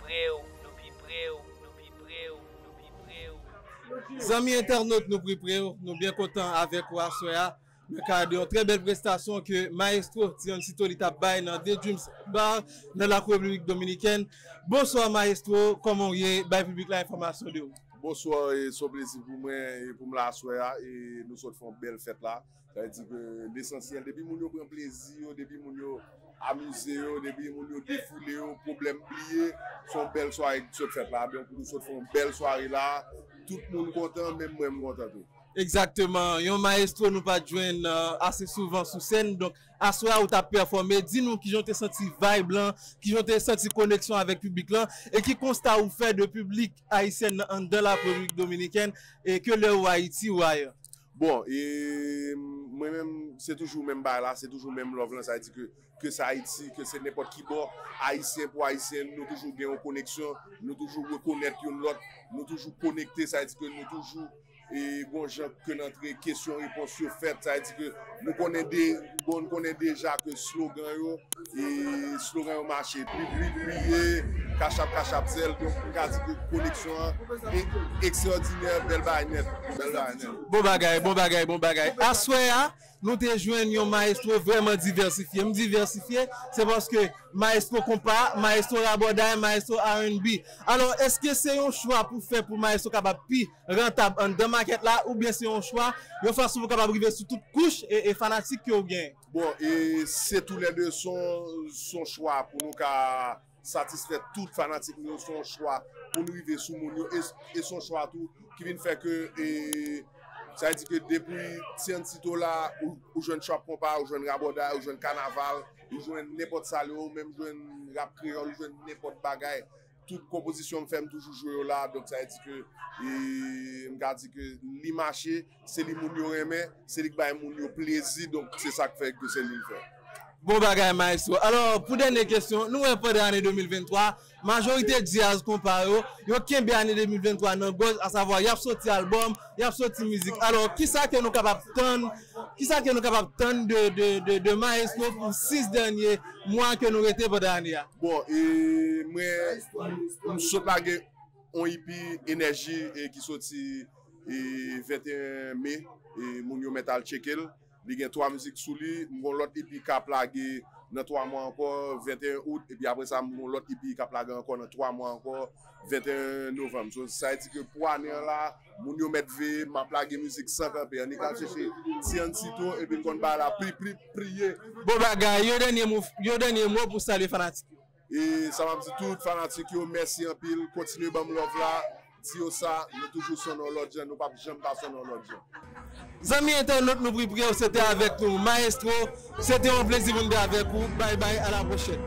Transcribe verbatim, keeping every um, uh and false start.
Pre w, nou pi pre w, nou pi pre w, nou pi pre w. Zanmi entènot, nou pi pre w, nou byen kontan avèk ou aswè a. Nan kad yon trè bèl prestasyon ke Maestro Tiancito li t ap bay nan The Dreams Bar nan Larepiblik Dominikèn. Bonswa Maestro, kòman w ye? Bay piblik la enfòmasyon de ou. Bonswa, e se yon plezi pou mwen e pou m la aswè a, e nou sot fè yon bèl fèt la. Sa vle di ke lesansyèl, depi moun yo pran plezi yo, depi moun yo amize yo, depi moun yo defoule yo, pwoblèm bliye, se yon bèl sware ki sot fèt la. Donk, nou sot fè yon bèl sware la, tout moun kontan, menm mwen m kontan tou. Egzakteman. Yon maestro nou pa t jwenn, euh, ase souvan sou sèn. Donk, aswè a ou t ap pèfòme. Di nou kijan w te santi vibe lan, kijan w te santi koneksyon avèk piblik lan, e ki konsta ou fè de piblik ayisyèn nan anndan Larepiblik Dominikèn, e ke lè ou Ayiti ou ayè. Bon, e mwen menm, se toujou menm bagay la, se toujou menm love lan, sa vle di ke, ke se Ayiti, ke se nenpòt ki bò, Ayisyen pou Ayisyen, nou toujou gen yon koneksyon, nou toujou rekonèt youn lòt, nou toujou konekte, sa vle di ke nou toujou e gon jan ke n antre, kesyon repons yo fèt, sa vle di ke nou konnen de, bon, nou konnen deja ke slogan yo, e slogan yo mache, piblik kriye, kachap, kachap zèl, donk m ka di ke koneksyon an e ekstwòdinè, bèl bagay nèt, bèl bagay nèt. Bon bagay, bon bagay, bon bagay. Aswè a, nou te jwenn yon maestro vrèman divèsifye. M divèsifye, se paske maestro konpa, maestro rabòday, maestro R and B. Alò, èske se yon chwa pou fè pou maestro kapab pi rantab anndan makèt la, oubyen se yon chwa, yon fason pou kapab rive sou tout kouch e, e fanatik ke w genyen? Bon, e se toulède, se yon, se yon chwa pou nou ka satisfè tout fanatik nou yo, se yon chwa pou nou rive sou moun yo, e, e se yon chwa tou ki vin fè ke, e, sa vle di ke depi Tiancito la, ou, ou jwenn trap konpa, ou jwenn rabòday, ou jwenn kanaval, ou jwenn nenpòt sa l ye, ou menm jwenn rap kreyòl, ou jwenn nenpòt bagay. Tout konpozisyon m fè, m toujou jwe yo la, donk sa vle di ke, e, m ka di ke li mache, se li moun yo renmen, se li k bay moun yo plezi, donk se sa k fè ke se li m fè. Bon bagay, maestro. Alò, pou dènye kesyon, nou wè pandan ane de mil venntwa, majorite djaz konpa yo, yo kenbe ane de mil venntwa nan gòj, asavwa, y ap soti albòm, y ap soti mizik. Alò, kisa ke nou kapab tann, kisa ke nou kapab tann de, de, de, de maestro pou sis dènye mwa ke nou rete pandan ane a? Bon, e mwen, m sot lage yon E P Enèji, e ki soti, e venteyen me, e moun yo mèt al tcheke l. Li gen twa mizik sou li. M gon lòt E P k ap lage nan twa mwa ankò, venteyen out, epi apre sa, m gon lòt E P k ap lage ankò nan twa mwa ankò, venteyen novanm. So, sa vle di ke pou ane an la, moun yo mèt veye, m ap lage mizik san kanpe. Annik al chèche Tiancito, epi n konn bagay la pri, pri, priye. Bon bagay, yon dènye mo, yon dènye mo pou salye fanatik yo. E sa m ap di tout fanatik yo, mèsi anpil, kontinye ban m love la, di yo sa, nou toujou sònnen yon lòt jan, nou p ap janm pa sònnen yon lòt jan. Zanmi entènot nou, pri, pri yo, se te avèk nou, Maestro, se te yon plezi pou n te avèk ou, bay bay, a la pwochèn.